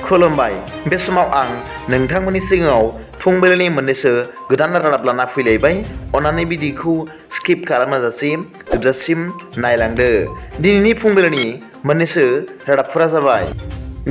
खुलुमबाय। बे समाव आं नोंथांमोननि सिगाङाव फुंबिलिनि मोननैसो गोदान रादाब लाना फैलायबाय। अन्नानै भिडिअखौ स्किप खालामाजासिम जोबजासिम नायलांदो। दिनैनि फुंबिलिनि मोननैसो रादाबफोरा जाबाय।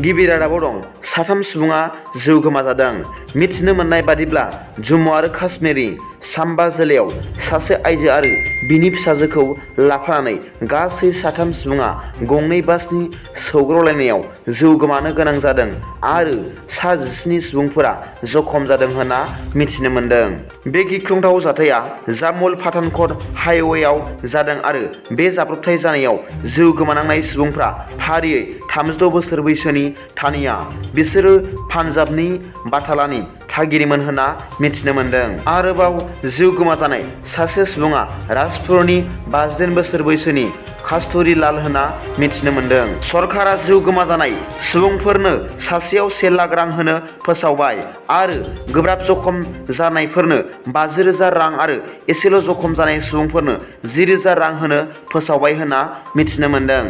गिबि रादाबाव दं साथाम सुबुङा जिउ गोमाजादों। मिथिनो मोननाय बादिब्ला जम्मु आरो काश्मीरनि साम्बा जिल्लायाव सासे आइजो आरो बिनि फिसाजोखौ लाफानानै गासै साथाम सुबुङा गंनै बासनि सौग्रावलायनायाव जिउ गोमानो गोनां जादों आरो सा 17 सुबुंफोरा जखम जादों होनना मिथिनो मोन्दों। बे गिख्रंथाव जाथाया जामुल पाठानकट हाइवेआव जादों आरो बे जाब्रबथाय जानायाव जिउ गोमानांनाय सुबुंफ्रा फारियै 36 बोसोर बैसोनि थानिया। बिसोरो पान्जाबनि बाटालानि थागिरिमोन होनना मिथिनो मोन्दों। आरोबाव जिउ गोमाजानाय सासे सुबुङा राजपुरनि 52 बोसोर बैसोनि कास्तुरी लाल होनना मिथिनो मोन्दों। सरकारा जिउ गोमाजानाय सुबुंफोरनो सासेयाव 1 लाख रां होनो फोसावबाय आरो गोब्राब जखम जानायफोरनो 50,000 रां आरो एसेल' जखम जानाय सुबुंफोरनो 10,000 रां होनो फोसावबाय होनना मिथिनो मोन्दों।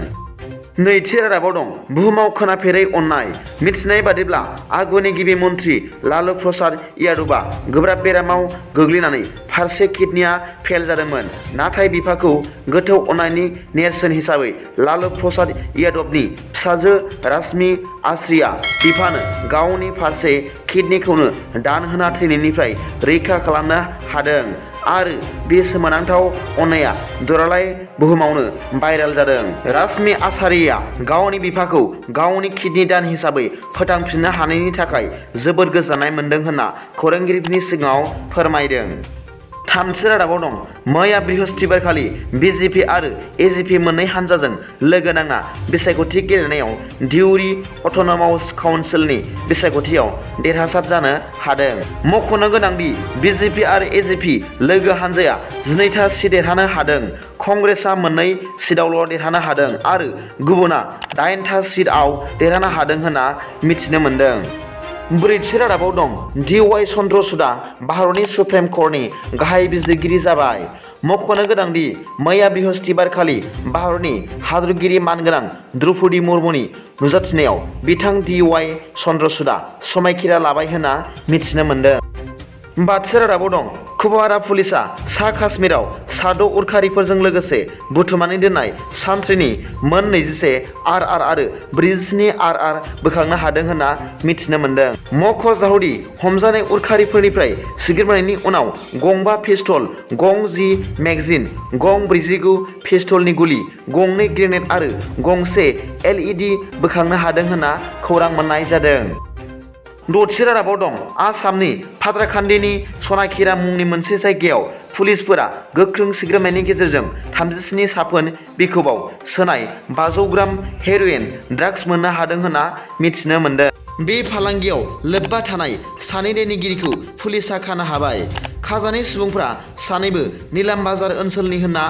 नैथि रादाबाव दं बुहुमाव खोनाफेरै अननाय। मिथिनाय बादिब्ला आगुनि गिबि मन्थ्रि लालु प्रसाद यादवआ गोब्राब बेरामाव गोग्लैनानै फारसे किडनिया फेल जादोंमोन। नाथाय बिफाखौ गोथौ अननायनि नेरसोन हिसाबै लालु प्रसाद यादवनि फिसाजो राश्मि आश्रिया बिफानो गावनि फारसे किडनिखौनो दान होना थैनायनिफ्राय रैखा खालामनो हादों आरो बे सोमोनांथाव अननाया दुलाराय बुहुमावनो भाइरेल जादों। राश्मि आचार्यआ गावनि बिफाखौ गावनि किडनि दान हिसाबै फोथांफिननो हानायनि थाखाय जोबोद गोजोननाय मोन्दों होनना खौरांगिरिफोरनि सिगाङाव फोरमायदों। थामथि रादाबाव दं मैया बृहस्पतिबारखालि बिजेपि आरो एजिपि मोननै हानजाजों लोगो नांना बिसायख'थि गेलेनायाव दिउरि अट'नमास काउन्सिलनि बिसायख'थियाव देरहासार जानो हादों। मख'नो गोनांदि बिजेपि आरो एजिपि लोगो हानजाया 12था सिट देरहानो हादों। कंग्रेसआ 2 सिटआवल' देरहानो हादों आरो गुबुना 8था सिटआव देरहानो हादों होनना मिथिनो मोन्दों। ब्रैथि रादाबाव दं DY चन्द्रचूडआ भारतनि सुप्रिम कर्टनि गाहाय बिजिरगिरि जाबाय। मख'नो गोनांदि मैया बृहस्पतिबारखालि भारतनि हादरगिरि मानगोनां द्रौपदी मुर्मुनि नुजाथिनायाव बिथां DY चन्द्रचूडआ समायखिरा लाबाय होनना मिथिनो मोन्दों। बाथि रादाबाव दं कुपवारा पुलिसआ सा काश्मीराव 6 उदखारिफोरजों लोगोसे बुथुमनानै दोननाय सान्थ्रिनि मोन 21 RR आरो 47 RR बोखांनो हादों होनना मिथिनो मोन्दों। मख'जाथावदि हमजानाय उदखारिफोरनिफ्राय सिग्रोमनायनि उनाव गंबा पिस्तल, गं 10 मेगजिन, गं 49 पिस्तलनि गुलि, गंनै ग्रेनेड आरो गंसे LED बोखांनो हादों होनना खौरां मोननाय जादों। द'थि रादाबाव दं आसामनि फाद्राखान्दिनि सनाखिरा मुंनि मोनसे जायगायाव पुलिसफोरा गोख्रों सिग्रोमनायनि गेजेरजों 37 साफोन बिखबआव सोनाय 500 ग्राम हेर'इन ड्राग्स मोननो हादों होनना मिथिनो मोन्दों। बे फालांगियाव लोब्बा थानाय 2 दायनिगिरिखौ पुलिसआ खानो हाबाय। खाजानाय सुबुंफ्रा सानैबो नीलाम बाजार ओनसोलनि होनना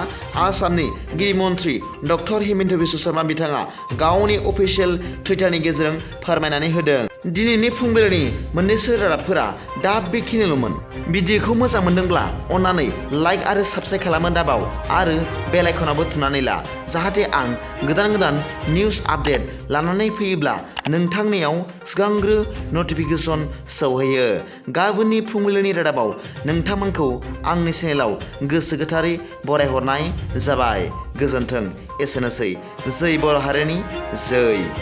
आसामनि गिबि मन्थ्रि डक्टर हिमन्त बिश्व शर्मा बिथाङा गावनि अफिसियेल टुइटारनि गेजेरजों फोरमायनानै होदों। दिनैनि फुंबिलिनि मोननैसो रादाबफोरा दा बेखिनिल'मोन। भिडिअखौ मोजां मोनदोंब्ला अन्नानै लाइक आरो साबस्क्राइब खालामनो दाबाव आरो बेल आइकनावबो थुनानै ला जाहाथे आं गोदान निउस आपडेट लानानै फैयोब्ला नोंथांनियाव सिगांग्रो नटिफिकेसन सौहैयो। गाबोननि फुंबिलिनि रादाबाव नोंथांमोनखौ आंनि चेनेलाव गोसो गोथारै बरायहरनाय जाबाय। गोजोन्थों। एसेनोसै। जै बर' हारिनि जै।